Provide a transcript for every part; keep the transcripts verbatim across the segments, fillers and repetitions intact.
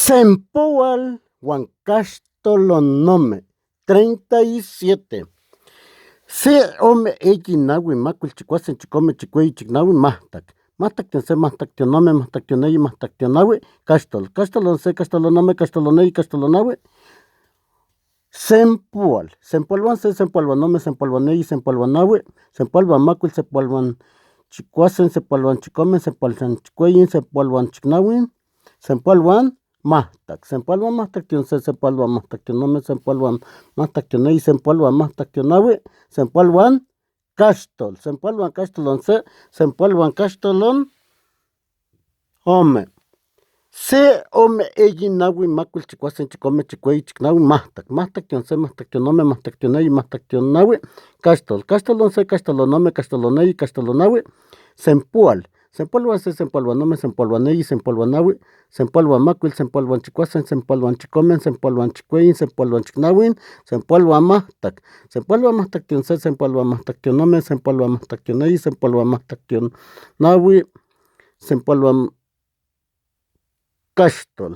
Sempowal wan kashitolonome. Treinta y siete. Se ome eyi nawi, makul chikwase chikome chikweyi chiknawi, mahtak. Mahtak tion se, mahtak tion nome, mahtak tion eyi, mahtak tion nawi, kashitol. Kashitolon se, kashitolon nome, kashitolon eyi, kashitolon nawi. Sempowal. Sempowal wan se, sempowal wan nome, sempowal wan eyi, sempowal wan nawi, sempowal wan makul, sempowal wan chikwase, sempowal wan chikome, sempowal wan chikweyi, sempowal wan chiknawi, sempowal wan mahtak. Sempowal wan mahtak tion se, sempowal wan mahtak tion nome, sempowal wan mahtak tion eyi, sempowal wan mahtak tion nawi, sempowal wan kashitol. Sempowal wan kashitolon se, sempowal wan kashitolon ome. Se ome eyi nawi, makul chikwase chikome chikweyi chiknawi, mahtak. Mahtak tion se, mahtak tion nome, mahtak tion eyi, mahtak tion nawi, kashitol. Kashitolon se, kashitolon nome, kashitolon eyi, kashitolon nawi, sempowal. Sempowal wan se, sempowal wan nome, sempowal wan eyi, sempowal wan nawi, sempowal wan makul, sempowal wan chikwase, sempowal wan chikome, sempowal wan chikweyi, sempowal wan chiknawi, sempowal wan mahtak. Sempowal wan mahtak tion se, sempowal wan mahtak tion nome, sempowal wan mahtak tion eyi, sempowal wan mahtak tion nawi, sempowal wan kashitol.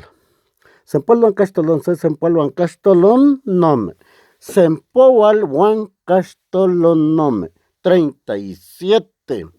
Sempowal wan kashitolon se, sempowal wan kashitolon nome. Sempowal wan kashitolon nome. Treinta y siete.